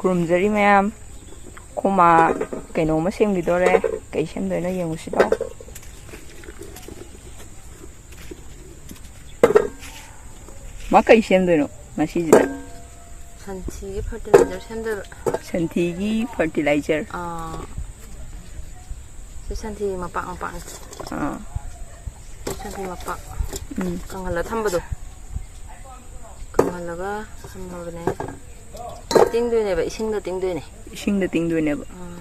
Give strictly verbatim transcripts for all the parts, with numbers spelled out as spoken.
ꯈꯨꯔꯨꯝꯖꯔꯤ ꯃꯌꯥꯝ꯫ ꯑꯩꯈꯣꯏ ꯃꯥ ꯀꯩꯅꯣꯝꯃ ꯁꯦꯝꯈꯤꯗꯣꯔꯦ꯫ ꯀꯩ ꯁꯦꯝꯗꯣꯏꯅꯣ ꯌꯦꯡꯉꯨꯁꯤꯗꯣ꯫ ꯃꯥ ꯀꯩ ꯁꯦꯝꯗꯣꯏꯅꯣ ꯉꯁꯤꯁꯤꯅ? ꯁꯟꯊꯤꯒꯤ ꯐꯔꯇꯤꯂꯥꯏꯖꯔ ꯁꯦꯝꯗꯣꯏꯕ꯫ ꯁꯟꯊꯤꯒꯤ ꯐꯔꯇꯤꯂꯥꯏꯖꯔ꯫ ꯑꯥ, ꯁꯤ ꯁꯟꯊꯤ ꯃꯄꯥꯛ ꯃꯄꯥꯛꯅꯤ꯫ ꯑꯥ꯫ ꯁꯤ ꯁꯟꯊꯤ ꯃꯄꯥꯛ꯫ ꯎꯝ꯫ ꯀꯪꯍꯜꯂ ꯊꯝꯕꯗꯣ꯫ ꯀꯪꯍꯜꯂꯒ ꯊꯝꯃꯕꯅꯦ꯫ ꯇꯤꯡꯗꯣꯏꯅꯦꯕ, ꯏꯁꯤꯡꯗ ꯇꯤꯡꯗꯣꯏꯅꯦ꯫ ꯏꯁꯤꯡꯗ ꯇꯤꯡꯗꯣꯏꯅꯦꯕ꯫ ꯑꯥ꯫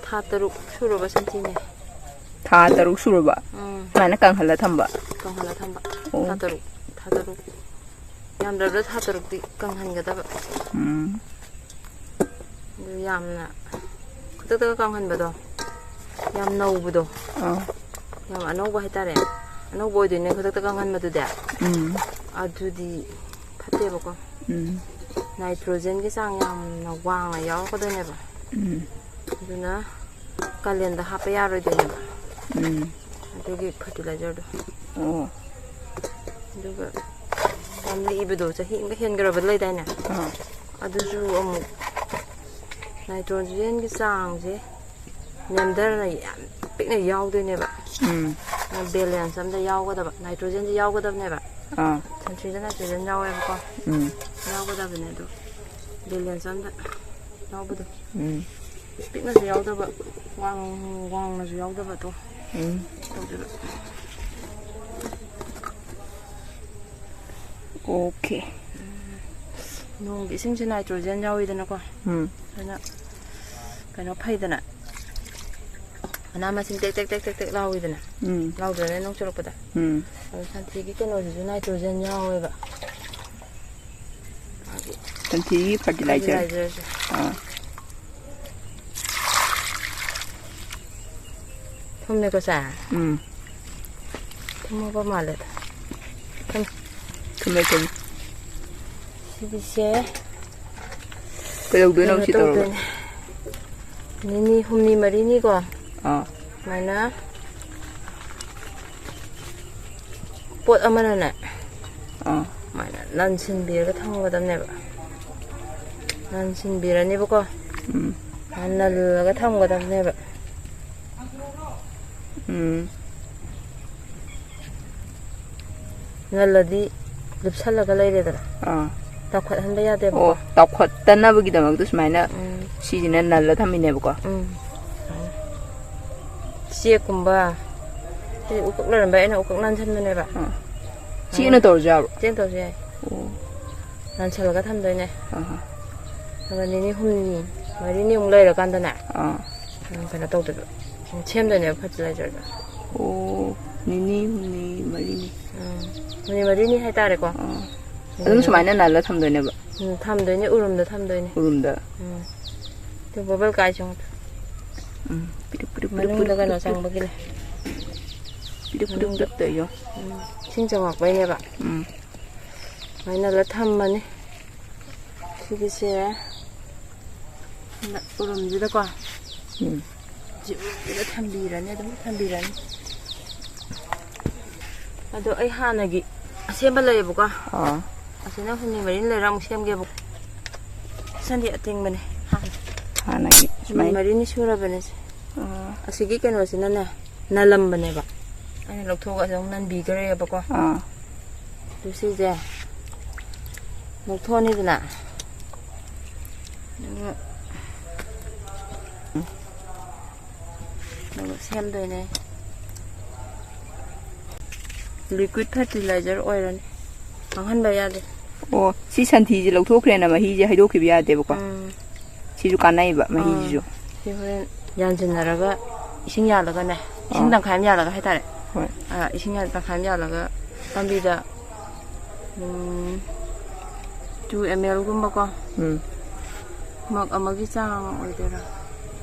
ꯊꯥ ꯇꯔꯨꯛ ꯁꯨꯔꯕ ꯁꯟꯊꯤꯅꯦ꯫ ꯊꯥ ꯇꯔꯨꯛ ꯁꯨꯔꯕ? ꯎꯝ꯫ ꯁꯨꯃꯥꯏꯅ ꯀꯪꯍꯜꯂ ꯊꯝꯕ? ꯀꯪꯍꯜꯂ ꯊꯝꯕ꯫ ꯑꯣ꯫ ꯊꯥ ꯇꯔꯨꯛ, ꯊꯥ ꯇꯔꯨꯛ꯫ ꯌꯥꯝꯗ꯭ꯔꯕꯗ ꯊꯥ ꯇꯔꯨꯛꯇꯤ ꯀꯪꯍꯟꯒꯗꯕ꯫ ꯎꯝ꯫ ꯑꯗꯨ ꯌꯥꯝꯅ ꯈꯨꯗꯛꯇꯒ ꯀꯪꯍꯟꯕꯗꯣ ꯌꯥꯝ ꯅꯧꯕꯗꯣ꯫ ꯑꯥ꯫ ꯌꯥꯝ ꯑꯅꯧꯕ ꯍꯥꯏꯇꯥꯔꯦ꯫ ꯑꯅꯧꯕ ꯑꯣꯏꯗꯣꯏꯅꯦ ꯈꯨꯗꯛꯇ ꯀꯪꯍꯟꯕꯗꯨꯗꯤ꯫ ꯎꯝ꯫ ꯑꯗꯨꯗꯤ ꯐꯠꯇꯦꯕꯀꯣ꯫ ꯎꯝ꯫ ꯅꯥꯏꯇ꯭ꯔꯣꯖꯦꯟꯒꯤ ꯆꯥꯡ ꯌꯥꯝꯅ ꯋꯥꯡꯅ ꯌꯥꯎꯔꯛꯀꯗꯣꯏꯅꯦꯕ꯫ ꯎꯝ꯫ ꯑꯗꯨꯅ ꯀꯥꯂꯦꯟꯗ ꯍꯥꯞꯄ ꯌꯥꯔꯣꯏꯗꯣꯏꯅꯦꯕ꯫ ꯎꯝ꯫ ꯑꯗꯨꯒꯤ ꯐꯔꯇꯤꯂꯥꯏꯖꯔꯗꯣ꯫ ꯑꯣ꯫ ꯑꯗꯨꯒ ꯌꯥꯝ ꯂꯤꯕꯗꯣ, ꯆꯍꯤ ꯑꯃꯒ ꯍꯦꯟꯈ꯭ꯔꯕ ꯂꯩꯗꯥꯏꯅꯦ? ꯑꯥ꯫ ꯑꯗꯨꯁꯨ ꯑꯃꯨꯛ ꯅꯥꯏꯇ꯭ꯔꯣꯖꯦꯟꯒꯤ ꯆꯥꯡꯁꯦ ꯅꯦꯝꯊꯔꯅ ꯌꯥꯝ ꯄꯤꯛꯅ ꯌꯥꯎꯗꯣꯏꯅꯦꯕ꯫ ꯎꯝ꯫ ꯕꯦꯂꯦꯟꯁ ꯑꯝꯗ ꯌꯥꯎꯒꯗꯕ, ꯅꯥꯏꯇ꯭ꯔꯣꯖꯦꯟꯁꯦ ꯌꯥꯎꯒꯗꯕꯅꯦꯕ꯫ ꯑꯥ꯫ ꯁꯟꯊꯤꯗ ꯅꯥꯏꯇ꯭ꯔꯣꯖꯦꯟ ꯌꯥꯎꯋꯦꯕꯀꯣ꯫ ꯎꯝ꯫ ꯌꯥꯎꯒꯗꯕꯅꯦ ꯑꯗꯨ꯫ ꯕꯦꯂꯦꯟꯁ ꯑꯝꯗ ꯌꯥꯎꯕꯗꯣ꯫ ꯎꯝ꯫ ꯄꯤꯛꯅꯁꯨ ꯌꯥꯎꯗꯕ, ꯋꯥꯡ-, ꯋꯥꯡꯅꯁꯨ ꯌꯥꯎꯗꯕꯗꯣ꯫ ꯎꯝ꯫ ꯇꯧꯗꯣꯏꯕ꯫ ꯑꯣꯀꯦ꯫ ꯅꯣꯡꯒꯤ ꯏꯁꯤꯡꯁꯦ ꯅꯥꯏꯇ꯭ꯔꯣꯖꯦꯟ ꯌꯥꯎꯋꯤꯗꯅꯀꯣ꯫ ꯎꯝ꯫ ꯑꯗꯨꯅ ꯀꯩꯅꯣ ꯐꯩꯗꯅ, ꯃꯅꯥ ꯃꯁꯤꯡ ꯇꯦꯛ ꯇꯦꯛ ꯇꯦꯛ ꯇꯦꯛ ꯇꯦꯛ ꯂꯥꯎꯋꯤꯗꯅ꯫ ꯎꯝ꯫ ꯂꯥꯎꯗ꯭ꯔꯅꯦ ꯅꯣꯡ ꯆꯨꯔꯛꯄꯗ? ꯎꯝ꯫ ꯑꯗꯣ ꯁꯟꯊꯤꯒꯤ ꯀꯩꯅꯣꯁꯤꯁꯨ ꯅꯥꯏꯇ꯭ꯔꯣꯖꯦꯟ ꯌꯥꯎꯋꯦꯕ꯫ ꯃꯥꯒꯤ ꯁꯟꯊꯤꯒꯤ ꯐꯔꯇꯤꯂꯥꯏꯖꯔ꯫ ꯐꯔꯇꯤꯂꯥꯏꯖꯔꯁꯦ꯫ ꯑꯥ꯫ ꯊꯨꯝꯃꯦꯀꯣ ꯁꯦ? ꯎꯝ꯫ ꯊꯨꯝꯃꯕ ꯃꯥꯜꯂꯦꯗ꯫ ꯊꯨꯝ-, ꯊꯨꯝꯃꯦ, ꯊꯨꯝꯃꯦ꯫ ꯁꯤꯒꯤꯁꯦ ꯀꯩꯗꯧꯗꯣꯏꯅꯣ ꯀꯩꯅꯣ ꯁꯤ ꯇꯧꯔꯒ? ꯇꯧꯗꯣꯏꯅꯦ꯫ ꯅꯤꯅꯤ ꯍꯨꯝꯅꯤ ꯃꯔꯤꯅꯤꯀꯣ꯫ ꯑꯥ꯫ ꯁꯨꯃꯥꯏꯅ ꯄꯣꯠ ꯑꯃꯅꯅꯦ, ꯑꯥ꯫ ꯁꯨꯃꯥꯏꯅ ꯅꯟꯁꯤꯟꯕꯤꯔꯒ ꯊꯝꯒꯗꯕꯅꯦꯕ꯫ ꯅꯥꯟꯁꯤꯟꯕꯤꯔꯅꯦꯕꯀꯣ꯫ ꯎꯝ꯫ ꯅꯥꯟ ꯅꯜꯂꯒ ꯊꯝꯒꯗꯕꯅꯦꯕ꯫ ꯎꯝ꯫ ꯅꯜꯂꯗꯤ ꯂꯨꯞꯁꯜꯂꯒ ꯂꯩꯔꯦꯗꯅ꯫ ꯑꯥ꯫ ꯇꯥꯎꯈꯠꯍꯟꯕ ꯌꯥꯗꯦꯕꯀꯣ꯫ ꯑꯣ, ꯇꯥꯎꯈꯠꯇꯅꯕꯒꯤꯗꯃꯛꯇ ꯁꯨꯃꯥꯏꯅ ꯎꯝ꯫ ꯁꯤꯁꯤꯅ ꯅꯜꯂ ꯊꯝꯃꯤꯅꯦꯕꯀꯣ꯫ ꯎꯝ꯫ ꯆꯦꯛꯀꯨꯝꯕ꯫ ꯁꯤ ꯎꯀꯛ ꯂꯩꯔꯝꯕ, ꯑꯩꯅ ꯎꯀꯛ ꯅꯥꯟꯁꯤꯟꯕꯅꯦꯕ꯫ ꯑꯥ꯫ ꯆꯦꯛꯅ ꯇꯧꯔꯁꯨ ꯌꯥꯕ꯭ꯔꯣ? ꯆꯦꯛꯅ ꯇꯧꯔꯁꯨ ꯌꯥꯏ꯫ ꯑꯣ꯫ ꯅꯥꯟꯁꯤꯜꯂꯒ ꯊꯝꯗꯣꯏꯅꯦ꯫ ꯑꯍꯥ꯫ ꯑꯗꯨꯒ ꯅꯤꯅꯤ ꯍꯨꯝꯅꯤ, ꯃꯔꯤꯅꯤꯃꯨꯛ ꯂꯩꯔꯀꯥꯟꯗꯅꯦ꯫ ꯑꯥ꯫ ꯎꯝ, ꯀꯩꯅꯣ ꯇꯧꯗꯣꯏꯕ꯫ ꯎꯝ, ꯁꯦꯝꯗꯣꯏꯅꯦꯕ fertilizerꯗꯣ꯫ ꯑꯣ, ꯅꯤꯅꯤ ꯍꯨꯝꯅꯤ ꯃꯔꯤꯅꯤ꯫ ꯎꯝ, ꯍꯨꯝꯅꯤ ꯃꯔꯤꯅꯤ ꯍꯥꯏꯇꯥꯔꯦꯀꯣ꯫ ꯑꯥ꯫ ꯑꯗꯨꯝ ꯁꯨꯃꯥꯏꯅ ꯅꯜꯂ ꯊꯝꯗꯣꯏꯅꯦꯕ? ꯎꯝ, ꯊꯝꯗꯣꯏꯅꯦ, ꯎꯔꯨꯝꯗ ꯊꯝꯗꯣꯏꯅꯦ꯫ ꯎꯔꯨꯝꯗ? ꯎꯝ꯫ ꯑꯗꯨ bubble ꯀꯥꯏꯁꯦ ꯌꯦꯡꯉꯣ꯫ ꯎꯝ, ꯄꯤꯔꯨꯛ, ꯄꯤꯔꯨꯛ, ꯄꯤꯔꯨꯛ, ꯄꯤꯔꯨꯛ, ꯃꯅꯨꯡꯗ ꯄꯤꯔꯨꯛ, ꯀꯩꯅꯣ ꯄꯤꯔꯨꯛ꯫ ꯆꯪꯕꯒꯤꯅꯦ꯫ ꯄꯤꯔꯨꯛ, ꯄꯤꯔꯨꯛ, ꯃꯅꯨꯡꯗ꯫ ꯄꯤꯔꯨꯛ ꯇꯧꯔꯤꯗꯣ꯫ ꯎꯝ, ꯏꯁꯤꯡ ꯆꯪꯉꯛꯄꯩꯅꯦꯕ꯫ ꯎꯝ꯫ ꯁꯨꯃꯥꯏꯅ ꯅꯜꯂ ꯊꯝꯃꯅꯤ꯫ ꯁꯤꯒꯤꯁꯦ ꯎꯔꯨꯝꯁꯤꯗꯀꯣ꯫ ꯎꯝ꯫ ꯁꯤ ꯎꯔꯨꯝꯁꯤꯗ ꯊꯝꯕꯤꯔꯅꯤ, ꯑꯗꯨꯝ ꯊꯝꯕꯤꯔꯅꯤ꯫ ꯑꯗꯣ ꯑꯩ ꯍꯥꯟꯅꯒꯤ ꯑꯁꯦꯝꯕ ꯂꯩꯌꯦꯕꯀꯣ꯫ ꯑꯥ꯫ ꯑꯁꯤꯅ ꯍꯨꯝꯅꯤ ꯃꯔꯤꯅꯤ ꯂꯩꯔ ꯑꯃꯨꯛ ꯁꯦꯝꯒꯦꯕ꯫ ꯁꯟꯗꯤ ꯑꯇꯤꯡꯕꯅꯦ꯫ ꯍꯥꯟꯅ ꯍꯥꯟꯅꯒꯤ ꯍꯨꯝꯅꯤ ꯁꯨꯃꯥꯏꯅ꯫ ꯃꯔꯤꯅꯤ ꯁꯨꯔꯕꯅꯦ ꯁꯦ꯫ ꯑꯥ꯫ ꯑꯁꯤꯒꯤ ꯀꯩꯅꯣꯁꯤꯅꯅꯦ, ꯅꯜꯂꯝꯕꯅꯦꯕ꯫ ꯑꯩꯅ ꯂꯧꯊꯣꯛꯑꯒ ꯑꯗꯨꯝ ꯅꯟꯕꯤꯈ꯭ꯔꯦꯕꯀꯣ꯫ ꯑꯥ꯫ ꯑꯗꯨ ꯁꯤꯁꯦ ꯂꯧꯊꯣꯛꯑꯅꯤꯗꯅ꯫ ꯑꯗꯨꯒ ꯑꯗꯨꯒ ꯁꯦꯝꯗꯣꯏꯅꯦ꯫ Liquid fertilizer ꯑꯣꯏꯔꯅꯤ꯫ ꯃꯥꯡꯍꯟꯕ ꯌꯥꯗꯦ꯫ ꯑꯣ, ꯁꯤ ꯁꯟꯊꯤꯁꯦ ꯂꯧꯊꯣꯛꯈ꯭ꯔꯦꯅ ꯃꯍꯤꯁꯦ ꯍꯩꯗꯣꯛꯈꯤꯕ ꯌꯥꯗꯦꯕꯀꯣ? ꯎꯝ꯫ ꯁꯤꯁꯨ ꯀꯥꯟꯅꯩꯕ, ꯑꯥ, ꯃꯍꯤꯁꯤꯁꯨ꯫ ꯁꯤ ꯍꯣꯔꯦꯟ ꯌꯥꯟꯁꯤꯟꯅꯔꯒ ꯏꯁꯤꯡ ꯌꯥꯜꯂꯒꯅꯦ, ꯏꯁꯤꯡ ꯑꯥ꯫ ꯇꯪꯈꯥꯏ ꯑꯃ ꯌꯥꯜꯂꯒ ꯍꯥꯏꯇꯥꯔꯦ꯫ ꯍꯣꯏ꯫ ꯑꯥ, ꯏꯁꯤꯡ ꯌꯥꯜ-, ꯇꯪꯈꯥꯏ ꯑꯃ ꯌꯥꯜꯂꯒ ꯄꯥꯝꯕꯤꯗ, ꯎꯝ, two ml ꯒꯨꯝꯕꯀꯣ꯫ ꯎꯝ꯫ Mug ꯑꯃꯒꯤ ꯆꯥꯡ ꯑꯣꯏꯗꯣꯏꯔꯥ?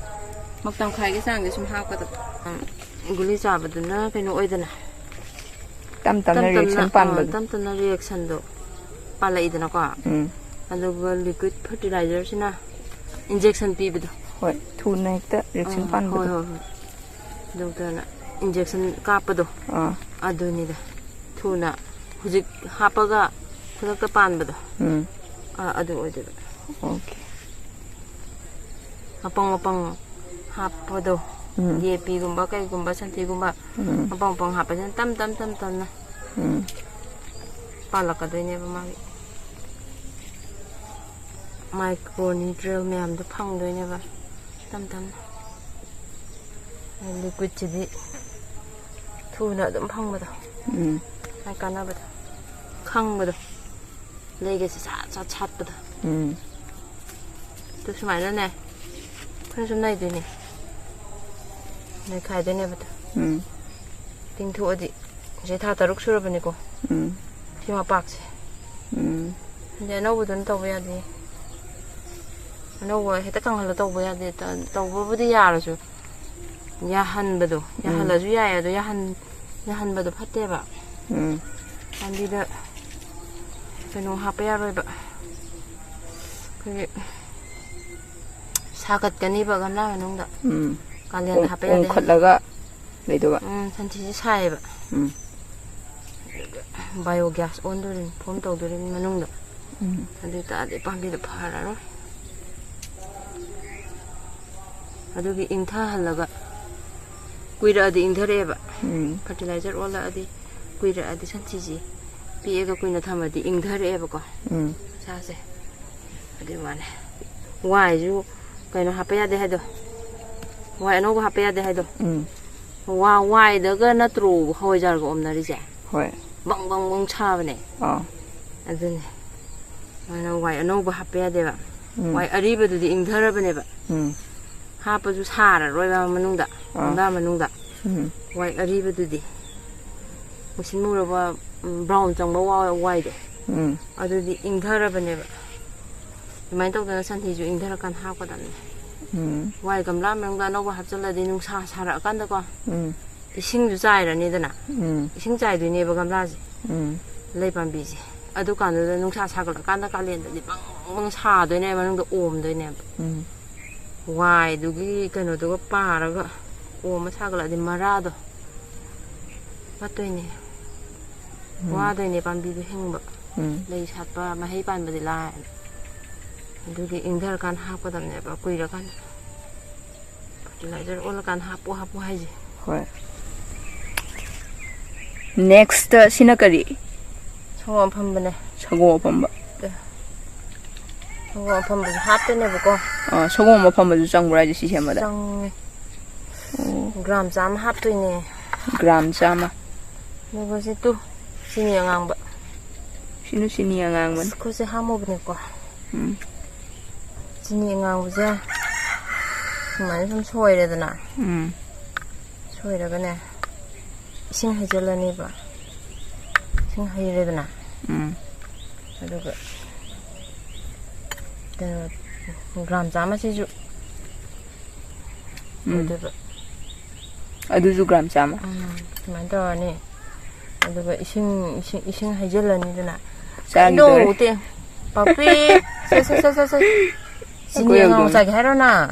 Mug ꯇꯪꯈꯥꯏꯒꯤ ꯆꯥꯡꯗꯤ ꯁꯨꯝ ꯍꯥꯞꯀꯗꯕ꯫ ꯎꯝ, ꯒꯨꯂꯤ ꯆꯥꯕꯗꯨꯅ ꯀꯩꯅꯣ ꯑꯣꯏꯗꯅ, ꯇꯞ ꯇꯞꯅ ꯇꯞ ꯇꯞꯅ, reaction ꯑꯥ, ꯄꯥꯟꯕꯗꯣ꯫ ꯇꯞ ꯇꯞꯅ reaction ꯗꯣ ꯄꯥꯜꯂꯛꯏꯗꯅꯀꯣ꯫ ꯎꯝ꯫ ꯑꯗꯨꯒ liquid fertilizer ꯁꯤꯅ injection ꯄꯤꯕꯗꯣ꯫ ꯍꯣꯏ, ꯊꯨꯅ ꯍꯦꯛꯇ reaction ꯑꯥ, ꯄꯥꯟꯕꯗꯣ꯫ ꯍꯣꯏ, ꯍꯣꯏ, ꯍꯣꯏ꯫ ꯑꯗꯨꯒ injection ꯀꯥꯞꯄꯗꯣ꯫ ꯑꯥ꯫ ꯑꯗꯨꯅꯤꯗ꯫ ꯊꯨꯅ ꯍꯧꯖꯤꯛ ꯍꯥꯞꯄꯒ ꯈꯨꯗꯛꯇ ꯄꯥꯟꯕꯗꯣ꯫ ꯎꯝ꯫ ꯑꯥ, ꯑꯗꯨ ꯑꯣꯏꯗꯣꯏꯕ꯫ ꯑꯣꯀꯦ꯫ ꯃꯄꯪ ꯃꯄꯪ ꯍꯥꯞꯄꯗꯣ, ꯎꯝ꯫ ꯌꯦꯄꯤꯒꯨꯝꯕ ꯀꯩꯒꯨꯝꯕ ꯁꯟꯊꯤꯒꯨꯝꯕ ꯎꯝ꯫ ꯃꯄꯪ ꯃꯄꯪ ꯍꯥꯞꯄꯁꯤꯅ ꯇꯞ ꯇꯞ ꯇꯞ ꯇꯞꯅ ꯎꯝ꯫ ꯄꯥꯜꯂꯛꯀꯗꯣꯏꯅꯦꯕ ꯃꯥꯒꯤ꯫ ꯃꯥꯏꯀ꯭ꯔꯣ ꯅ꯭ꯌꯨꯇ꯭ꯔꯤꯌꯦꯜ ꯃꯌꯥꯝꯗꯣ ꯐꯪꯗꯣꯏꯅꯦꯕ ꯇꯞ ꯇꯞꯅ꯫ ꯂꯤꯀ꯭ꯋꯤꯠꯁꯤꯗꯤ ꯊꯨꯅ ꯑꯗꯨꯝ ꯐꯪꯕꯗꯣ꯫ ꯎꯝ꯫ ꯃꯥꯏ ꯀꯥꯟꯅꯕꯗꯣ ꯈꯪꯕꯗꯣ꯫ ꯂꯩꯒꯁꯦ ꯁꯥꯠ ꯁꯥꯠ ꯁꯥꯠꯄꯗꯣ꯫ ꯎꯝ꯫ ꯑꯗꯨ ꯁꯨꯃꯥꯏꯅꯅꯦ ꯑꯩꯈꯣꯏꯅ ꯁꯨꯝ ꯅꯩꯗꯣꯏꯅꯦ꯫ ꯅꯩꯈꯥꯏꯗꯣꯏꯅꯦꯕ ꯑꯗꯣ꯫ ꯎꯝ꯫ ꯇꯤꯡꯊꯣꯛꯑꯗꯤ ꯉꯁꯤ ꯊꯥ ꯇꯔꯨꯛ ꯁꯨꯔꯕꯅꯤꯀꯣ꯫ ꯎꯝ꯫ ꯁꯤ ꯃꯄꯥꯛꯁꯦ꯫ ꯎꯝ꯫ ꯑꯗꯩ ꯑꯅꯧꯕꯗꯨꯅ ꯇꯧꯕ ꯌꯥꯗꯦ꯫ ꯑꯅꯧꯕ ꯍꯦꯛꯇ ꯀꯪꯍꯜꯂ ꯇꯧꯕ ꯌꯥꯗꯦ꯫ ꯇ-, ꯇꯧꯕꯕꯨꯗꯤ ꯌꯥꯔꯁꯨ ꯌꯥꯍꯟꯕꯗꯣ꯫ ꯎꯝ꯫ ꯌꯥꯍꯜꯂꯁꯨ ꯌꯥꯏ, ꯑꯗꯣ ꯌꯥꯍꯟ-, ꯌꯥꯍꯟꯕꯗꯣ ꯐꯠꯇꯦꯕ꯫ ꯎꯝ꯫ ꯄꯥꯝꯕꯤꯗ ꯀꯩꯅꯣ ꯍꯥꯞꯄ ꯌꯥꯔꯣꯏꯕ꯫ ꯑꯩꯈꯣꯏꯒꯤ ꯁꯥꯒꯠꯀꯅꯤꯕ ꯒꯝꯂꯥ ꯃꯅꯨꯡꯗ꯫ ꯎꯝ꯫ ꯀꯥꯂꯦꯟꯗ ꯎꯪ-, ꯍꯥꯞꯄ ꯌꯥꯗꯦ ꯍꯥꯏꯕ꯫ ꯎꯪꯈꯠꯂꯒ ꯂꯩꯗꯧꯕ꯫ ꯎꯝ, ꯁꯟꯊꯤꯁꯦ ꯁꯥꯏꯌꯦꯕ꯫ ꯎꯝ꯫ ꯕꯥꯏꯑꯣ ꯒ꯭ꯌꯥꯁ ꯑꯣꯟꯗꯣꯔꯤꯅꯤ, ꯐꯣꯝ ꯇꯧꯗꯣꯔꯤꯅꯤ ꯃꯅꯨꯡꯗ꯫ ꯎꯝ꯫ ꯑꯗꯨ ꯑꯣꯏꯇꯥꯔꯗꯤ ꯄꯥꯝꯕꯤꯗꯣ ꯐꯔꯔꯣꯏ꯫ ꯑꯗꯨꯒꯤ ꯏꯪꯊꯍꯜꯂꯒ ꯀꯨꯏꯔꯛꯑꯗꯤ ꯏꯪꯊꯔꯛꯑꯦꯕ꯫ ꯎꯝ꯫ ꯐꯔꯇꯤꯂꯥꯏꯖꯔ ꯑꯣꯜꯂꯛꯑꯗꯤ, ꯀꯨꯏꯔꯛꯑꯗꯤ ꯁꯟꯊꯤꯁꯤ ꯄꯤꯛꯑꯒ ꯀꯨꯏꯅ ꯊꯝꯃꯗꯤ ꯏꯪꯊꯔꯛꯑꯦꯕꯀꯣ꯫ ꯎꯝ꯫ ꯃꯁꯥꯁꯦ꯫ ꯑꯗꯨꯏ ꯋꯥꯅꯦ꯫ ꯋꯥꯏꯁꯨ ꯀꯩꯅꯣ ꯍꯥꯞꯄ ꯌꯥꯗꯦ ꯍꯥꯏꯗꯣ꯫ ꯋꯥꯏ ꯑꯅꯧꯕ ꯍꯥꯞꯄ ꯌꯥꯗꯦ ꯍꯥꯏꯗꯣ꯫ ꯎꯝ꯫ ꯋꯥ-, ꯋꯥꯏꯗꯒ ꯅꯠꯇ꯭ꯔꯣ ꯍꯋꯥꯏꯖꯥꯔꯒ ꯑꯣꯝꯅꯔꯤꯁꯦ? ꯍꯣꯏ꯫ ꯕꯪ ꯕꯪ ꯕꯪ ꯁꯥꯕꯅꯦ꯫ ꯑꯥ꯫ ꯑꯗꯨꯅꯦ꯫ ꯑꯗꯨꯅ ꯋꯥꯏ ꯑꯅꯧꯕ ꯍꯥꯞꯄ ꯌꯥꯗꯦꯕ꯫ ꯎꯝ꯫ ꯋꯥꯏ ꯑꯔꯤꯕꯗꯨꯗꯤ ꯏꯪꯊꯔꯕꯅꯦꯕ꯫ ꯎꯝ꯫ ꯍꯥꯞꯄꯁꯨ ꯁꯥꯔꯔꯣꯏꯕ ꯃꯅꯨꯡꯗ, ꯑꯥ꯫ ꯒꯝꯂꯥ ꯃꯅꯨꯡꯗ꯫ ꯎꯝ꯫ ꯋꯥꯏ ꯑꯔꯤꯕꯗꯨꯗꯤ꯫ ꯃꯨꯁꯤꯟ ꯃꯨꯔꯕ, ꯎꯝ, ꯕ꯭ꯔꯥꯎꯟ ꯆꯪꯕ ꯋꯥ-, ꯋꯥꯏꯗꯣ꯫ ꯎꯝ꯫ ꯑꯗꯨꯗꯤ ꯏꯪꯊꯔꯕꯅꯦꯕ꯫ ꯑꯗꯨꯃꯥꯏꯅ ꯇꯧꯗꯅ ꯁꯟꯊꯤꯁꯨ ꯏꯪꯊꯔꯀꯥꯟꯗ ꯍꯥꯞꯀꯗꯕꯅꯦ꯫ ꯎꯝ꯫ ꯋꯥꯏ ꯒꯝꯂꯥ ꯃꯅꯨꯡꯗ ꯑꯅꯧꯕ ꯍꯥꯞꯆꯤꯜꯂꯗꯤ ꯅꯨꯡꯁꯥ ꯁꯥꯔꯛꯑꯀꯥꯟꯗꯀꯣ, ꯎꯝ꯫ ꯏꯁꯤꯡꯁꯨ ꯆꯥꯏꯔꯅꯤꯗꯅ꯫ ꯎꯝ꯫ ꯏꯁꯤꯡ ꯆꯥꯏꯗꯣꯏꯅꯦꯕ ꯒꯝꯂꯥꯁꯦ꯫ ꯎꯝ꯫ ꯂꯩ ꯄꯥꯝꯕꯤꯁꯦ꯫ ꯑꯗꯨꯀꯥꯟꯗꯨꯗ ꯅꯨꯡꯁꯥ ꯁꯥꯒꯠꯂꯀꯥꯟꯗ ꯀꯥꯂꯦꯟꯗꯗꯤ ꯕꯪ ꯕꯪ ꯁꯥꯗꯣꯏꯅꯦ, ꯃꯅꯨꯡꯗ ꯑꯣꯝꯗꯣꯏꯅꯦꯕ꯫ ꯎꯝ꯫ ꯋꯥꯏꯗꯨꯒꯤ ꯀꯩꯅꯣꯗꯨꯒ ꯄꯥꯔꯒ ꯑꯣꯝꯃ ꯁꯥꯒꯠꯂꯛꯑꯗꯤ ꯃꯔꯥꯗꯣ ꯄꯠꯇꯣꯏꯅꯦ꯫ ꯎꯝ꯫ ꯋꯥꯗꯣꯏꯅꯦ ꯄꯥꯝꯕꯤꯗꯣ ꯍꯤꯡꯕ꯫ ꯎꯝ꯫ ꯂꯩ ꯁꯥꯠꯄ, ꯃꯍꯩ ꯄꯥꯟꯕꯗꯤ ꯂꯥꯏ꯫ ꯑꯗꯨꯒꯤ ꯏꯪꯊꯔꯀꯥꯟꯗ ꯍꯥꯞꯀꯗꯕꯅꯦꯕ, ꯀꯨꯏꯔꯀꯥꯟꯗ꯫ ꯐꯔꯇꯤꯂꯥꯏꯖꯔ ꯑꯣꯜꯂꯀꯥꯟꯗ ꯍꯥꯞꯄꯨ, ꯍꯥꯞꯄꯨ ꯍꯥꯏꯁꯦ꯫ ꯍꯣꯏ꯫ ꯅꯦꯛꯁꯇ ꯁꯤꯅ ꯀꯔꯤ? ꯁꯪꯒꯣꯝ ꯑꯐꯝꯕꯅꯦ꯫ ꯁꯪꯒꯣꯝ ꯑꯐꯝꯕ꯫ ꯑꯦ꯫ ꯁꯪꯒꯣꯝ ꯑꯐꯝꯕꯁꯨ ꯍꯥꯞꯇꯣꯏꯅꯦꯕꯀꯣ꯫ ꯑꯥ, ꯁꯪꯒꯣꯝ ꯑꯐꯝꯕꯁꯨ ꯆꯪꯕ꯭ꯔꯥ ꯍꯥꯏꯁꯦ ꯁꯤ ꯁꯦꯝꯕꯗ? ꯆꯪꯉꯦ꯫ ꯑꯣ꯫ ꯒ꯭ꯔꯥꯝ ꯆꯥꯝꯃ ꯍꯥꯞꯇꯣꯏꯅꯦ꯫ ꯒ꯭ꯔꯥꯝ ꯆꯥꯝꯃ꯫ ꯑꯗꯨꯒ ꯁꯤ ꯇꯨ, ꯆꯤꯅꯤ ꯑꯉꯥꯡꯕ꯫ ꯁꯤꯅ ꯆꯤꯅꯤ ꯑꯉꯥꯡꯕꯅꯤ꯫ ꯑꯁ, ꯈꯨꯠꯁꯦ ꯍꯥꯝꯃꯨꯕꯅꯦꯀꯣ꯫ ꯎꯝ꯫ ꯆꯤꯅꯤ ꯑꯉꯥꯡꯕꯁꯦ ꯁꯨꯃꯥꯏꯅ ꯁꯨꯝ ꯁꯣꯏꯔꯦꯗꯅ꯫ ꯎꯝ꯫ ꯁꯣꯏꯔꯒꯅꯦ, ꯏꯁꯤꯡ ꯍꯩꯖꯤꯜꯂꯅꯦꯕ꯫ ꯏꯁꯤꯡ ꯍꯩꯔꯦꯗꯅ꯫ ꯎꯝ꯫ ꯑꯗꯨꯒ ꯀꯩꯅꯣ, ꯒ꯭ꯔꯥꯝ ꯆꯥꯝꯃꯁꯤꯁꯨ ꯎꯝ꯫ ꯑꯣꯏꯗꯣꯏꯕ꯫ ꯑꯗꯨꯁꯨ ꯒ꯭ꯔꯥꯝ ꯆꯥꯝꯃ꯫ ꯎꯝ, ꯁꯨꯃꯥꯏꯅ ꯇꯧꯔꯅꯤ꯫ ꯑꯗꯨꯒ ꯏꯁꯤꯡ, ꯏꯁꯤꯡ, ꯏꯁꯤꯡ ꯍꯩꯖꯤꯜꯂꯅꯤꯗꯅ꯫ ꯆꯥꯈꯤꯗꯣꯔꯦ꯫ ꯀꯩꯅꯣ, ꯇꯦ-, ꯄꯥꯛꯄꯤ! ꯁꯦ, ꯁꯦ, ꯁꯦ, ꯁꯦ, ꯁꯦ꯫ ꯆꯤꯅꯤ ꯑꯩꯈꯣꯏ ꯑꯉꯥꯡ ꯍꯧꯗꯣꯡ꯫ ꯆꯥꯒꯦ ꯍꯥꯏꯔꯣ ꯅꯪ?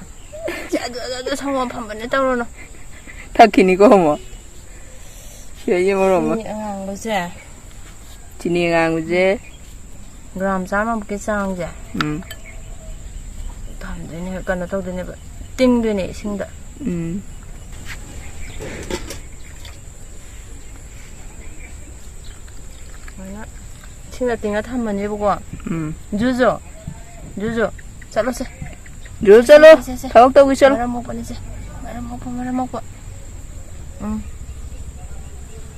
ꯁꯦ, ꯑꯗꯨ, ꯑꯗꯨ, ꯑꯗꯨ ꯁꯪꯒꯣꯝ ꯐꯝꯕꯅꯦ ꯇꯧꯔꯨꯅꯨ꯫ ꯊꯛꯈꯤꯅꯤꯀꯣ ꯑꯃꯨꯛ꯫ ꯁꯤꯗꯩꯁꯦ ꯃꯔꯣꯟ ꯑꯃ꯫ ꯆꯤꯅꯤ ꯑꯉꯥꯡꯕꯁꯦ꯫ ꯆꯤꯅꯤ ꯑꯉꯥꯡꯕꯁꯦ꯫ ꯒ꯭ꯔꯥꯝ ꯆꯥꯝꯃꯃꯨꯛꯀꯤ ꯆꯥꯡꯁꯦ꯫ ꯎꯝ꯫ ꯊꯝꯗꯣꯏꯅꯦ, ꯀꯩꯅꯣ ꯇꯧꯗꯣꯏꯅꯦꯕ, ꯇꯤꯡꯗꯣꯏꯅꯦ ꯏꯁꯤꯡꯗ꯫ ꯎꯝ꯫ ꯁꯨꯃꯥꯏꯅ ꯏꯁꯤꯡꯗ ꯇꯤꯡꯉ ꯊꯝꯃꯅꯦꯕꯀꯣ꯫ ꯎꯝ꯫ ꯖꯨꯖꯨ, ꯖꯨꯖꯨ, ꯆꯠꯂꯣꯁꯦ꯫ ꯖꯨꯖꯨ ꯆꯠꯂꯣ꯫ ꯁꯦ, ꯁꯦ, ꯁꯦ꯫ ꯊꯕꯛ ꯇꯧꯒꯦ ꯆꯠꯂꯣ꯫ ꯃꯔꯝ ꯃꯣꯛꯄꯅꯤ ꯁꯦ꯫ ꯃꯔꯝ ꯃꯣꯛꯄ, ꯃꯔꯝ ꯃꯣꯛꯄ꯫ ꯎꯝ꯫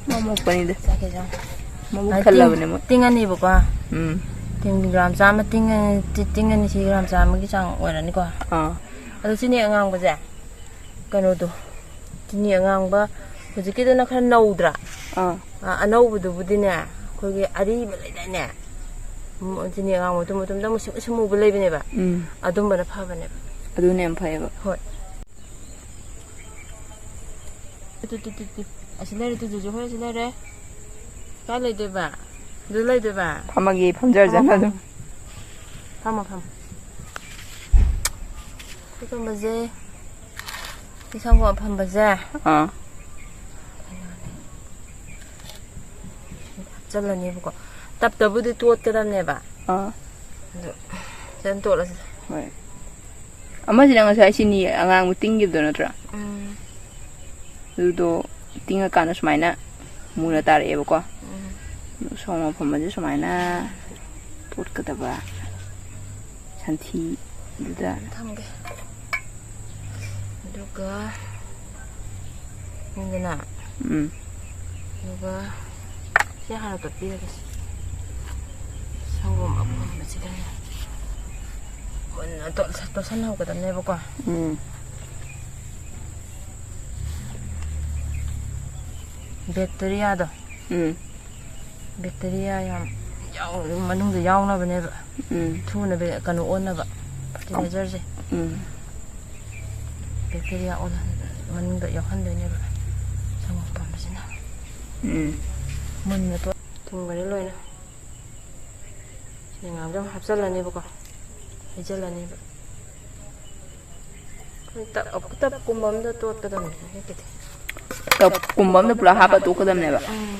ꯃꯔꯝ ꯃꯣꯛꯄꯅꯤꯗ꯫ ꯆꯥꯒꯦ, ꯆꯥꯒꯦ꯫ ꯃꯕꯨꯛ ꯑꯗꯨ ꯇꯤꯡ-, ꯊꯜꯂꯕꯅꯦ ꯃꯣꯏ꯫ ꯇꯤꯡꯉꯅꯤꯕꯀꯣ꯫ ꯎꯝ꯫ ꯇꯤꯡ ꯒ꯭ꯔꯥꯝ ꯆꯥꯝꯃ ꯇꯤꯡꯉ-, ꯇꯤ-, ꯇꯤꯡꯉꯅꯤ, ꯁꯤ ꯒ꯭ꯔꯥꯝ ꯆꯥꯝꯃꯒꯤ ꯆꯥꯡ ꯑꯣꯏꯔꯅꯤꯀꯣ꯫ ꯑꯥ꯫ ꯑꯗꯣ ꯆꯤꯅꯤ ꯑꯉꯥꯡꯕꯁꯦ, ꯀꯩꯅꯣꯗꯣ, ꯆꯤꯅꯤ ꯑꯉꯥꯡꯕ ꯍꯧꯖꯤꯛꯀꯤꯗꯨꯅ ꯈꯔ ꯅꯧꯗ꯭ꯔꯥ? ꯑꯥ꯫ ꯑ, ꯑꯅꯧꯕꯗꯨꯕꯨꯗꯤꯅꯦ, ꯑꯩꯈꯣꯏꯒꯤ ꯑꯔꯤꯕ ꯂꯩꯗꯥꯏꯅꯦ? ꯎꯝ, ꯆꯤꯅꯤ ꯑꯉꯥꯡꯕ ꯃꯇꯨꯝ ꯃꯇꯨꯝꯗ ꯃꯨꯁꯨꯝ ꯃꯨꯁꯨꯝ ꯃꯨꯕ ꯂꯩꯕꯅꯦꯕ꯫ ꯎꯝ꯫ ꯑꯗꯨꯝꯕꯅ ꯐꯕꯅꯦꯕ꯫ ꯑꯗꯨꯅ ꯌꯥꯝ ꯐꯩꯌꯦꯕ꯫ ꯍꯣꯏ꯫ Two, two, two, two. ꯑꯁꯤ ꯂꯩꯔꯦ, ꯇꯨ, ꯇꯨ, ꯇꯨ, ꯍꯣꯏ, ꯑꯁꯤ ꯂꯩꯔꯦ꯫ ꯀꯥꯏ ꯂꯩꯗꯣꯏꯕ? ꯑꯗꯨ ꯂꯩꯗꯣꯏꯕ? ꯐꯝꯃꯒꯦ, ꯐꯝꯖꯔꯖꯅꯨ ꯐꯝꯃꯣ, ꯑꯗꯨꯝ꯫ ꯐꯝꯃꯣ꯫ ꯐꯝꯃꯣ, ꯐꯝꯃꯣ꯫ ꯁꯤ ꯀꯝꯕꯁꯦ? ꯁꯤ ꯁꯪꯒꯣꯝ ꯑꯐꯝꯕꯁꯦ? ꯑꯥ꯫ ꯍꯥꯞꯆꯜꯂꯅꯦꯕꯀꯣ꯫ ꯇꯞꯇꯕꯨꯗꯤ ꯇꯣꯠꯀꯗꯕꯅꯦꯕ꯫ ꯑꯥ꯫ ꯑꯗꯨ ꯐꯖꯅ ꯇꯣꯠꯂꯁꯤ꯫ ꯍꯣꯏ꯫ ꯑꯃꯁꯤꯅ ꯉꯁꯥꯏ ꯆꯤꯅꯤ ꯑꯉꯥꯡꯕ ꯇꯤꯡꯈꯤꯕꯗꯣ ꯅꯠꯇ꯭ꯔꯥ? ꯎꯝ꯫ ꯑꯗꯨꯗꯣ ꯇꯤꯡꯉꯀꯥꯟꯗ ꯁꯨꯃꯥꯏꯅ ꯃꯨꯅ ꯇꯥꯔꯛꯑꯦꯕꯀꯣ꯫ ꯎꯝ꯫ ꯁꯪꯒꯣꯝ ꯑꯐꯝꯕꯁꯦ ꯁꯨꯃꯥꯏꯅ ꯇꯣꯠꯀꯗꯕ ꯁꯟꯊꯤꯗꯨꯗ꯫ ꯊꯝꯒꯦ꯫ ꯑꯗꯨꯒ ꯌꯦꯡꯗꯅ꯫ ꯎꯝ꯫ ꯑꯗꯨꯒ ꯁꯤ ꯍꯥꯟꯅ ꯇꯣꯠꯄꯤꯔꯒꯦ꯫ ꯁꯪꯒꯣꯝ ꯑꯐꯝꯕꯁꯤꯗꯅꯦ ꯃꯨꯟꯅ ꯇꯣꯠ-, ꯇꯣꯠꯁꯟꯍꯧꯒꯗꯕꯅꯦꯕꯀꯣ꯫ ꯎꯝ꯫ ꯕꯦꯛꯇꯔꯤꯌꯥꯗꯣ꯫ ꯎꯝ꯫ ꯕꯦꯛꯇꯔꯤꯌꯥ ꯌꯥꯝ ꯌꯥꯎ-, ꯃꯅꯨꯡꯗ ꯌꯥꯎꯅꯕꯅꯦꯕ꯫ ꯎꯝ꯫ ꯊꯨꯅ ꯕꯦ-, ꯀꯩꯅꯣ ꯑꯣꯟꯅꯕ, ꯐꯔꯇꯤꯂꯥꯏꯖꯔꯁꯦ꯫ ꯎꯝ꯫ ꯕꯦꯛꯇꯔꯤꯌꯥ ꯑꯣꯜꯍꯟ-, ꯃꯅꯨꯡꯗ ꯌꯥꯎꯍꯟꯗꯣꯏꯅꯦꯕ ꯁꯪꯒꯣꯝ ꯑꯐꯝꯕꯁꯤꯅ꯫ ꯎꯝ꯫ ꯃꯨꯟꯅ ꯇꯣꯠ-, ꯊꯨꯝꯒꯅꯤ ꯂꯣꯏꯅ꯫ ꯁꯤꯅ ꯉꯥꯡꯗꯣ ꯍꯥꯞꯆꯜꯂꯅꯦꯕꯀꯣ꯫ ꯍꯩꯖꯜꯂꯅꯦꯕ꯫ ꯑꯩꯈꯣꯏ ꯇꯞ-, ꯇꯞꯀꯨꯝꯕ ꯑꯝꯗ ꯇꯣꯠꯀꯗꯕꯅꯤ ꯍꯦꯛꯀꯤꯗꯤ꯫ ꯇꯞꯀꯨꯝꯕ ꯑꯝꯗ ꯄꯨꯂꯞ ꯍꯥꯞꯄ ꯇꯣꯠꯀꯗꯕꯅꯦꯕ꯫ ꯎꯝ꯫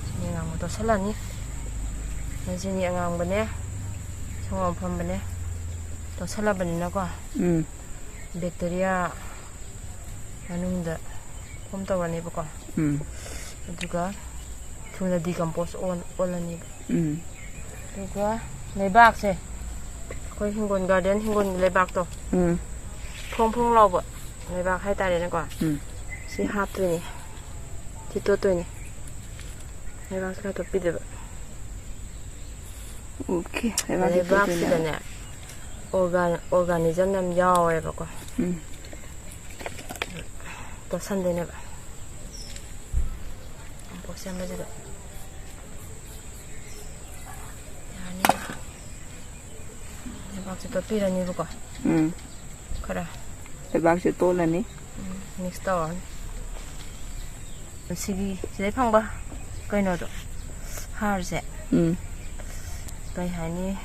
ꯆꯤꯅꯤ ꯑꯉꯥꯡꯕ ꯇꯣꯠꯁꯜꯂꯅꯤ꯫ ꯑꯗ ꯆꯤꯅꯤ ꯑꯉꯥꯡꯕꯅꯦ, ꯁꯪꯒꯣꯝ ꯑꯐꯝꯕꯅꯦ ꯇꯣꯠꯁꯜꯂꯕꯅꯤꯅꯀꯣ꯫ ꯎꯝ꯫ ꯕꯦꯛꯇꯔꯤꯌꯥ ꯃꯅꯨꯡꯗ ꯐꯣꯝ ꯇꯧꯔꯅꯦꯕꯀꯣ꯫ ꯎꯝ꯫ ꯑꯗꯨꯒ ꯊꯨꯅ ꯗꯤꯀꯝꯄꯣꯁ ꯑꯣꯜ-, ꯑꯣꯜꯂꯅꯦꯕ꯫ ꯎꯝ꯫ ꯑꯗꯨꯒ ꯂꯩꯕꯥꯛꯁꯦ, ꯑꯩꯈꯣꯏ ꯍꯤꯡꯒꯣꯜ, ꯒꯥꯔꯗꯦꯟ ꯍꯤꯡꯒꯣꯜꯒꯤ ꯂꯩꯕꯥꯛꯇꯣ, ꯎꯝ꯫ ꯐꯣꯡ ꯐꯣꯡ ꯂꯥꯎꯕ ꯂꯩꯕꯥꯛ ꯍꯥꯏꯇꯥꯔꯦꯅꯦꯀꯣ꯫ ꯎꯝ꯫ ꯁꯤ ꯍꯥꯞꯇꯣꯏꯅꯦ, ꯁꯤ ꯇꯣꯠꯇꯣꯏꯅꯦ꯫ ꯂꯩꯕꯥꯛꯁꯦ ꯈꯔ ꯇꯣꯠꯄꯤꯗꯣꯏꯕ꯫ ꯑꯣꯀꯦ, ꯂꯩꯕꯥꯛꯁꯦ ꯇꯣꯠꯇꯣꯏꯅꯦꯕ꯫ ꯂꯩꯕꯥꯛꯁꯤꯗꯅꯦ ꯑꯣꯔꯒꯥꯟ-, ꯑꯣꯔꯒꯥꯅꯤꯖꯝ ꯌꯥꯝ ꯌꯥꯎꯋꯦꯕꯀꯣ꯫ ꯎꯝ꯫ ꯇꯣꯠꯁꯟꯗꯣꯏꯅꯦꯕ꯫ ꯀꯝꯄꯣꯁ ꯁꯦꯝꯕꯁꯤꯗ꯫ ꯌꯥꯔꯅꯤ꯫ ꯂꯩꯕꯥꯛꯁꯦ ꯇꯣꯠꯄꯤꯔꯅꯤꯕꯀꯣ꯫ ꯎꯝ꯫ ꯈꯔ꯫ ꯂꯩꯕꯥꯛꯁꯦ ꯇꯣꯠꯂꯅꯤ꯫ ꯎꯝ, ꯃꯤꯛꯁ ꯇꯧꯔꯅꯤ꯫ ꯁꯤꯒꯤ, ꯁꯤꯗꯩ ꯐꯪꯕ ꯀꯩꯅꯣꯗꯣ, ꯍꯥꯔꯁꯦ꯫ ꯎꯝ꯫ ꯀꯩ ꯍꯥꯏꯅꯤ?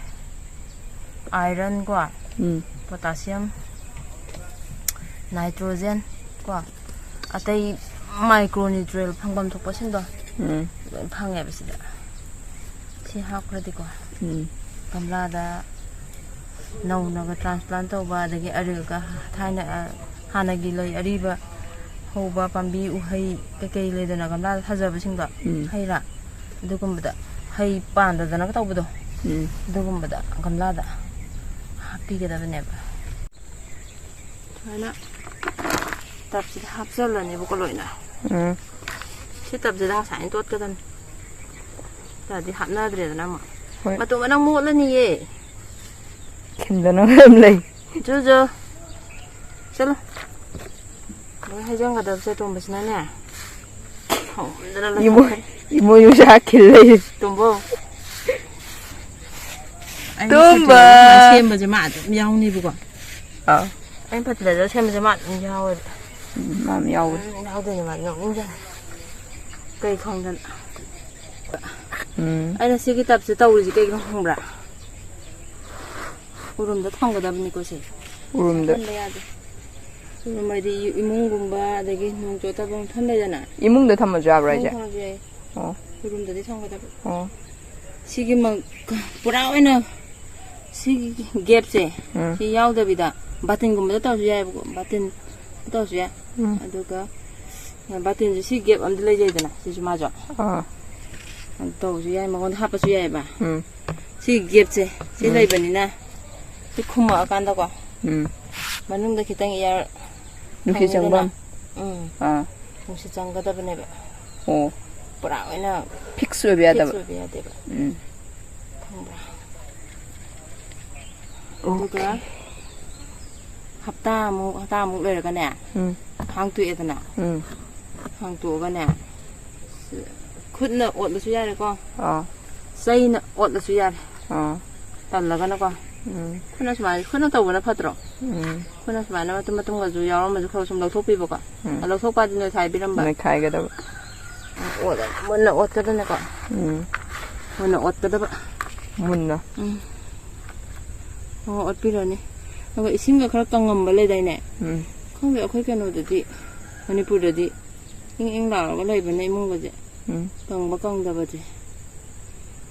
ꯑꯥꯏꯔꯟ ꯀꯣ, ꯎꯝ꯫ ꯄꯣꯇꯥꯁꯤꯌꯝ, ꯅꯥꯏꯇ꯭ꯔꯣꯖꯦꯟ ꯀꯣ, ꯑꯇꯩ ꯃꯥꯏꯀ꯭ꯔꯣ ꯅ꯭ꯌꯨꯇ꯭ꯔꯤꯌꯦꯟ ꯐꯪꯐꯝ ꯊꯣꯛꯄꯁꯤꯡꯗꯣ ꯎꯝ꯫ ꯂꯣꯏ ꯐꯪꯉꯦꯕ ꯁꯤꯗ꯫ ꯁꯤ ꯍꯥꯞꯈ꯭ꯔꯗꯤꯀꯣ, ꯎꯝ꯫ ꯒꯝꯂꯥꯗ ꯅꯧꯅꯒ ꯇ꯭ꯔꯥꯟꯁꯄ꯭ꯂꯥꯟ ꯇꯧꯕ, ꯑꯗꯒꯤ ꯑꯔꯤꯒ ꯊꯥꯏꯅ, ꯑ, ꯍꯥꯟꯅꯒꯤ ꯂꯩ ꯑꯔꯤꯕ ꯍꯧꯕ ꯄꯥꯝꯕꯤ ꯎꯍꯩ ꯀꯩꯀꯩ ꯂꯩꯗꯅ ꯒꯝꯂꯥꯗ ꯊꯥꯖꯕꯁꯤꯡꯗꯣ, ꯎꯝ꯫ ꯍꯩ ꯔꯥ, ꯑꯗꯨꯒꯨꯝꯕꯗ, ꯍꯩ ꯄꯥꯟꯗꯗꯅꯒ ꯇꯧꯕꯗꯣ, ꯎꯝ꯫ ꯑꯗꯨꯒꯨꯝꯕꯗ ꯒꯝꯂꯥꯗ ꯍꯥꯞꯄꯤꯒꯗꯕꯅꯦꯕ꯫ ꯁꯨꯃꯥꯏꯅ ꯇꯞꯁꯤꯗ ꯍꯥꯞꯆꯜꯂꯅꯦꯕꯀꯣ ꯂꯣꯏꯅ꯫ ꯎꯝ꯫ ꯁꯤ ꯇꯞꯁꯤꯗ ꯉꯁꯥꯏꯅ ꯇꯣꯠꯀꯗꯕꯅꯤ꯫ ꯇꯗꯤ ꯍꯥꯞꯅꯗ꯭ꯔꯦꯗꯅ ꯑꯃꯨꯛ꯫ ꯍꯣꯏ꯫ ꯃꯇꯨꯝ ꯑꯃꯅ ꯃꯣꯠꯂꯅꯤꯌꯦ꯫ ꯈꯤꯟꯗꯅ ꯃꯌꯥꯝ ꯂꯩ꯫ Zoo, zoo. ꯆꯠꯂꯣ꯫ ꯂꯣꯏ ꯍꯩꯖꯤꯟꯒꯗꯕꯁꯦ ꯇꯣꯝꯕꯁꯤꯅꯅꯦ꯫ ꯍꯣꯝꯗꯅ ꯏꯃꯣꯏ, ꯂꯣꯏꯊꯣꯛꯈ꯭ꯔꯦ꯫ ꯏꯃꯣꯏ ꯃꯆꯥ ꯈꯤꯜ ꯂꯩ꯫ ꯇꯣꯝꯕꯣ꯫ ꯑꯩꯅ ꯇꯣꯝꯕ꯫ Fertilizer ꯁꯦꯝꯕꯁꯦ ꯃꯥ ꯑꯗꯨꯝ ꯌꯥꯎꯅꯤꯕꯀꯣ꯫ ꯑꯥ꯫ ꯑꯩꯅ fertilizer ꯁꯦꯝꯕꯁꯦ ꯃꯥ ꯑꯗꯨꯝ ꯌꯥꯎꯋꯦꯕ꯫ ꯎꯝ, ꯃꯥ ꯑꯗꯨꯝ ꯌꯥꯎꯕꯅꯦ꯫ ꯎꯝ, ꯌꯥꯎꯗꯣꯏꯅꯦ ꯃꯥ, ꯅꯣꯛꯅꯤꯡꯖꯥꯠꯅꯤ꯫ ꯀꯩ ꯈꯪꯗꯅ꯫ ꯎꯝ꯫ ꯑꯩꯅ ꯁꯤꯒꯤ ꯇꯞꯁꯦ ꯇꯧꯔꯤꯁꯦ ꯀꯩꯒꯤꯅꯣ ꯈꯪꯕ꯭ꯔꯥ? ꯎꯔꯨꯝꯗ ꯊꯝꯒꯗꯕꯅꯤꯀꯣ ꯁꯦ꯫ ꯎꯔꯨꯝꯗ꯫ ꯊꯝꯕ ꯌꯥꯗꯦ꯫ ꯎꯔꯨꯝ ꯍꯥꯏꯗꯤ ꯏꯃꯨꯡꯒꯨꯝꯕ, ꯑꯗꯒꯤ ꯅꯣꯡ ꯆꯣꯠꯇꯕ ꯃꯐꯝ ꯂꯩꯗꯅ꯫ ꯏꯃꯨꯡꯗ ꯊꯝꯃꯁꯨ ꯌꯥꯕ꯭ꯔꯥ ꯏꯃꯨꯡ ꯍꯥꯏꯁꯦ? ꯊꯝꯃꯁꯨ ꯌꯥꯏ꯫ ꯑꯣ꯫ ꯎꯔꯨꯝꯗꯗꯤ ꯊꯝꯒꯗꯕ꯫ ꯑꯣ꯫ ꯁꯤꯒꯤ ꯃ-, ꯄꯨꯔꯥ ꯑꯣꯏꯅ ꯁꯤꯒꯤ gapꯁꯦ, ꯎꯝ꯫ ꯁꯤ ꯌꯥꯎꯗꯕꯤꯗ ꯕꯥꯇꯤꯟꯒꯨꯝꯕꯗ ꯇꯧꯔꯁꯨ ꯌꯥꯏꯕꯀꯣ, ꯕꯥꯇꯤꯟ ꯇꯧꯔꯁꯨ ꯌꯥꯏ꯫ ꯎꯝ꯫ ꯑꯗꯨꯒ ꯕꯥꯇꯤꯟꯁꯦ ꯁꯤ gap ꯑꯝꯗ ꯂꯩꯖꯩꯗꯅ, ꯁꯤꯁꯨ ꯃꯥꯁꯨ꯫ ꯑꯥ꯫ ꯑꯗꯨ ꯇꯧꯔꯁꯨ ꯌꯥꯏ, ꯃꯉꯣꯟꯗ ꯍꯥꯞꯄꯁꯨ ꯌꯥꯏꯑꯕ꯫ ꯎꯝ꯫ ꯁꯤ gapꯁꯦ, ꯁꯤ ꯎꯝ꯫ ꯂꯩꯕꯅꯤꯅ ꯁꯤ ꯈꯨꯝꯃꯛꯑꯀꯥꯟꯗꯀꯣ, ꯎꯝ꯫ ꯃꯅꯨꯡꯗ ꯈꯤꯇꯪ air ꯅꯨꯡꯁꯤꯠ ꯐꯪꯉꯤꯗꯅ꯫ ꯆꯪꯐꯝ꯫ ꯎꯝ꯫ ꯑꯥ꯫ ꯅꯨꯡꯁꯤꯠ ꯆꯪꯒꯗꯕꯅꯦꯕ꯫ ꯑꯣ꯫ ꯄꯨꯔꯥ ꯑꯣꯏꯅ fix ꯑꯣꯏꯕ fix ꯌꯥꯗꯕ꯫ ꯑꯣꯏꯕ ꯌꯥꯗꯦꯕ꯫ ꯎꯝ꯫ ꯈꯪꯕ꯭ꯔꯥ? ꯑꯗꯨꯒ ꯑꯣꯀꯦ꯫ ꯍꯞꯇꯥꯃꯨꯛ, ꯍꯞꯇꯥꯃꯨꯛ ꯂꯩꯔꯒꯅꯦ, ꯎꯝ꯫ ꯍꯥꯡꯇꯣꯛꯑꯦꯗꯅ꯫ ꯎꯝ꯫ ꯍꯥꯡꯇꯣꯛꯑꯒꯅꯦ, ꯈꯨꯠꯅ ꯑꯣꯠꯂꯁꯨ ꯌꯥꯔꯦꯀꯣ꯫ ꯑꯥ꯫ ꯆꯩꯅ ꯑꯣꯠꯂꯁꯨ ꯌꯥꯔꯦ꯫ ꯑꯥ꯫ ꯇꯜꯂꯒꯅꯀꯣ꯫ ꯎꯝ꯫ ꯈꯨꯠꯅ ꯁꯨꯃꯥꯏꯅ, ꯈꯨꯠꯅ ꯇꯧꯕꯅ ꯐꯠꯇ꯭ꯔꯣ? ꯎꯝ꯫ ꯈꯨꯠꯅ ꯁꯨꯃꯥꯏꯅ ꯃꯇꯨꯝ ꯃꯇꯨꯝꯒꯁꯨ ꯌꯥꯎꯔꯝꯃꯁꯨ ꯈꯔ ꯁꯨꯝ ꯂꯧꯊꯣꯛꯄꯤꯕꯀꯣ꯫ ꯎꯝ꯫ ꯂꯧꯊꯣꯛꯄ ꯍꯥꯏꯗꯤ ꯅꯣꯏꯈꯥꯏꯕꯤꯔꯝꯕ꯫ ꯅꯣꯏꯈꯥꯏꯒꯗꯕ꯫ ꯑꯣꯠꯂ-, ꯃꯨꯟꯅ ꯑꯣꯠꯀꯗꯕꯅꯦꯀꯣ꯫ ꯎꯝ꯫ ꯃꯨꯟꯅ ꯑꯣꯠꯀꯗꯕ꯫ ꯃꯨꯟꯅ꯫ ꯎꯝ꯫ ꯑꯣ, ꯑꯣꯠꯄꯤꯔꯅꯤ꯫ ꯑꯗꯨꯒ ꯏꯁꯤꯡꯒ ꯈꯔ ꯀꯪꯉꯝꯕ ꯂꯩꯗꯥꯏꯅꯦ? ꯎꯝ꯫ ꯈꯪꯗꯦ, ꯑꯩꯈꯣꯏ ꯀꯩꯅꯣꯗꯗꯤ, ꯃꯅꯤꯄꯨꯔꯗꯗꯤ ꯏꯪ ꯏꯪ ꯂꯥꯎꯔꯒ ꯂꯩꯕꯅ ꯏꯃꯨꯡꯒꯁꯦ꯫ ꯎꯝ꯫ ꯀꯪꯕ ꯀꯪꯗꯕꯁꯦ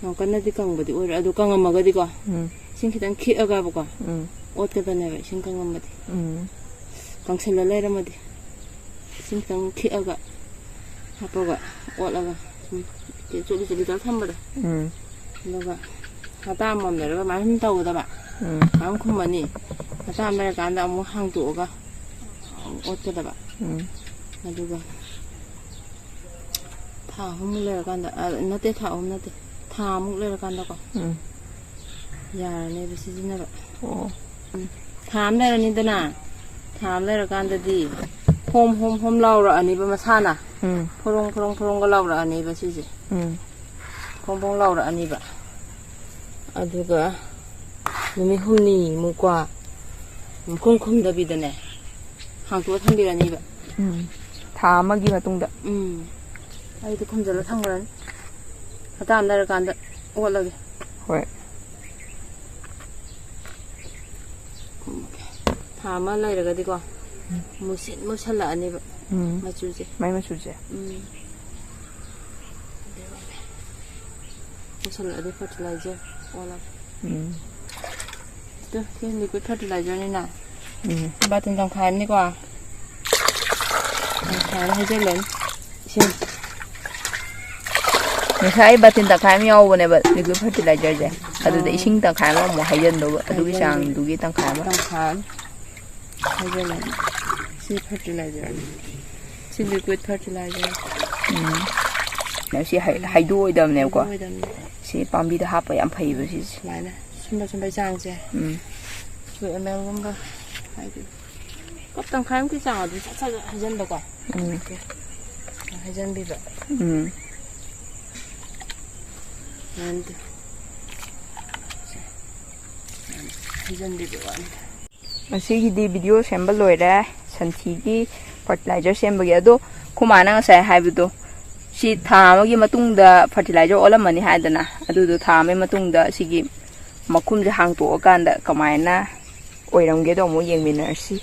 ꯌꯥꯝ ꯀꯟꯅꯗꯤ ꯀꯪꯕꯗꯤ ꯑꯣꯏꯔꯣꯏ꯫ ꯑꯗꯨ ꯀꯪꯉꯝꯃꯒꯗꯤꯀꯣ, ꯎꯝ꯫ ꯏꯁꯤꯡ ꯈꯤꯇꯪ ꯈꯤꯛꯑꯒꯕꯀꯣ, ꯎꯝ ꯑꯣꯠꯀꯗꯕꯅꯦꯕ, ꯏꯁꯤꯡ ꯀꯪꯉꯝꯃꯗꯤ, ꯎꯝ ꯀꯪꯁꯤꯜꯂ ꯂꯩꯔꯝꯃꯗꯤ꯫ ꯏꯁꯤꯡ ꯈꯤꯇꯪ ꯈꯤꯛꯑꯒ ꯍꯥꯞꯄꯒ ꯑꯣꯠꯂꯒ ꯁꯨꯝ ꯆꯣꯠꯂꯤ ꯆꯣꯠꯂꯤ ꯇꯧꯔ ꯊꯝꯕꯗꯣ꯫ ꯎꯝ ꯑꯗꯨꯒ ꯍꯞꯇꯥ ꯑꯃꯃꯝ ꯂꯩꯔꯒ ꯃꯌꯥꯝ ꯇꯧꯒꯗꯕ꯫ ꯎꯝ ꯃꯌꯥꯝ ꯈꯨꯝꯃꯅꯤ꯫ ꯍꯞꯇꯥ ꯑꯃ ꯂꯩꯔꯀꯥꯟꯗ ꯑꯃꯨꯛ ꯍꯥꯡꯇꯣꯛꯑꯒ ꯑꯃꯨꯛ ꯑꯣꯠꯀꯗꯕ꯫ ꯎꯝ ꯑꯗꯨꯒ ꯊꯥ ꯑꯍꯨꯝꯃꯨꯛ ꯂꯩꯔꯀꯥꯟꯗ, ꯑ, ꯅꯠꯇꯦ, ꯊꯥ ꯑꯍꯨꯝ ꯅꯠꯇꯦ, ꯊꯥ ꯑꯃꯨꯛ ꯂꯩꯔꯀꯥꯟꯗꯀꯣ, ꯎꯝ ꯌꯥꯔꯅꯦꯕ ꯁꯤꯖꯤꯟꯅꯕ꯫ ꯑꯣ ꯊꯥ ꯑꯃ ꯂꯩꯔꯅꯤꯗꯅ, ꯊꯥ ꯑꯃ ꯂꯩꯔꯀꯥꯟꯗꯗꯤ ꯍꯣꯝ ꯍꯣꯝ ꯍꯣꯝ ꯂꯥꯎꯔꯛꯑꯅꯤꯕ ꯃꯁꯥꯅ꯫ ꯎꯝ ꯐꯣꯔꯣꯡ ꯐꯣꯔꯣꯡ ꯐꯣꯔꯣꯡꯒ ꯂꯥꯎꯔꯛꯑꯅꯤꯕ ꯁꯤꯁꯦ꯫ ꯎꯝ ꯐꯣꯡ ꯐꯣꯡ ꯂꯥꯎꯔꯛꯑꯅꯤꯕ꯫ ꯑꯗꯨꯒ ꯅꯨꯃꯤꯠ ꯍꯨꯝꯅꯤꯃꯨꯛꯀꯣ, ꯃꯈꯨꯝ ꯈꯨꯝꯗꯕꯤꯗꯅꯦ, ꯍꯥꯡꯇꯣꯛꯑ ꯊꯝꯕꯤꯔꯅꯤꯕ꯫ ꯎꯝ ꯊꯥ ꯑꯃꯒꯤ ꯃꯇꯨꯡꯗ꯫ ꯎꯝ ꯑꯩꯗꯤ ꯈꯨꯝꯖꯤꯜꯂ ꯊꯝꯈ꯭ꯔꯅꯤ꯫ ꯍꯞꯇꯥ ꯑꯃ ꯂꯩꯔꯀꯥꯟꯗ ꯑꯣꯠꯂꯒꯦ꯫ ꯍꯣꯏ ꯊꯥ ꯑꯃ ꯂꯩꯔꯒꯗꯤꯀꯣ, ꯃꯨꯁꯤꯟ ꯃꯨꯁꯜꯂꯛꯑꯅꯦꯕ ꯎꯝ ꯃꯆꯨꯁꯦ꯫ ꯃꯥꯏ ꯃꯆꯨꯁꯦ꯫ ꯎꯝ ꯃꯨꯁꯜꯂꯛꯑꯗꯤ ꯐꯔꯇꯤꯂꯥꯏꯖꯔ ꯑꯣꯜꯂꯒꯦ꯫ ꯎꯝ ꯇꯨ, ꯁꯤ ꯂꯤꯀ꯭ꯋꯤꯠ ꯐꯔꯇꯤꯂꯥꯏꯖꯔꯅꯤꯅ꯫ ꯎꯝ ꯕꯥꯇꯤꯟ ꯇꯪꯈꯥꯏ ꯑꯃꯅꯤꯀꯣ꯫ ꯇꯪꯈꯥꯏ ꯑꯃ ꯍꯩꯖꯤꯜꯂꯅꯤ꯫ ꯏꯁꯤꯡ꯫ ꯉꯁꯥꯏ ꯕꯥꯇꯤꯟ ꯇꯪꯈꯥꯏ ꯑꯃ ꯌꯥꯎꯕꯅꯦꯕ ꯂꯤꯀ꯭ꯋꯤꯠ ꯐꯔꯇꯤꯂꯥꯏꯖꯔꯁꯦ꯫ ꯑꯗꯨꯗ ꯏꯁꯤꯡ ꯇꯪꯈꯥꯏ ꯑꯃ ꯑꯃꯨꯛ ꯍꯩꯖꯤꯟꯗꯧꯕ, ꯑꯗꯨꯒꯤ ꯆꯥꯡꯗꯨꯒꯤ ꯇꯪꯈꯥꯏ ꯑꯃ꯫ ꯇꯪꯈꯥꯏ ꯑꯃ ꯍꯩꯖꯤꯜꯂꯅꯤ꯫ ꯁꯤ ꯐꯔꯇꯤꯂꯥꯏꯖꯔꯅꯤ꯫ ꯁꯤ ꯂꯤꯀ꯭ꯋꯤꯠ ꯐꯔꯇꯤꯂꯥꯏꯖꯔ꯫ ꯎꯝ ꯁꯤ ꯍꯩ- ꯍꯩꯗꯣꯛꯑꯣꯏꯗꯕꯅꯦꯕꯀꯣ꯫ ꯑꯣꯏꯗꯕꯅꯤ꯫ ꯁꯤ ꯄꯥꯝꯕꯤꯗ ꯍꯥꯞꯄ ꯌꯥꯝ ꯐꯩꯌꯦꯕ ꯁꯤꯁꯦ꯫ ꯁꯨꯃꯥꯏꯅ ꯁꯨꯝꯕ ꯁꯨꯝꯕꯩ ꯆꯥꯡꯁꯦ꯫ ꯎꯝ ꯇꯨ ꯑꯦꯝ ꯑꯦꯜꯒꯨꯝꯕ ꯍꯥꯏꯗꯤ ꯀꯞ ꯇꯪꯈꯥꯏꯃꯨꯛꯀꯤ ꯆꯥꯡ ꯑꯗꯨꯝ ꯁꯠ ꯁꯠ ꯍꯩꯖꯤꯟꯕꯀꯣ꯫ ꯎꯝ ꯍꯩꯖꯤꯟꯕꯤꯕ꯫ ꯎꯝ ꯑꯗꯨ ꯍꯩꯖꯤꯟꯕꯤꯕ ꯋꯥꯅꯤꯗ꯫ ꯉꯁꯤꯒꯤꯗꯤ ꯚꯤꯗꯤꯑꯣ ꯁꯦꯝꯕ ꯂꯣꯏꯔꯦ, ꯁꯟꯊꯤꯒꯤ ꯐꯔꯇꯤꯂꯥꯏꯖꯔ ꯁꯦꯝꯕꯒꯤ꯫ ꯑꯗꯣ ꯑꯩꯈꯣꯏ ꯃꯥꯅ ꯉꯁꯥꯏ ꯍꯥꯏꯕꯗꯣ, ꯁꯤ ꯊꯥ ꯑꯃꯒꯤ ꯃꯇꯨꯡꯗ ꯐꯔꯇꯤꯂꯥꯏꯖꯔ ꯑꯣꯜꯂꯝꯃꯅꯤ ꯍꯥꯏꯗꯅ, ꯑꯗꯨꯗꯣ ꯊꯥ ꯑꯃꯒꯤ ꯃꯇꯨꯡꯗ ꯁꯤꯒꯤ ꯃꯈꯨꯝꯁꯦ ꯍꯥꯡꯇꯣꯛꯑꯀꯥꯟꯗ ꯀꯃꯥꯏꯅ ꯑꯣꯏꯔꯝꯒꯦꯗꯣ ꯑꯃꯨꯛ ꯌꯦꯡꯃꯤꯟꯅꯔꯁꯤ꯫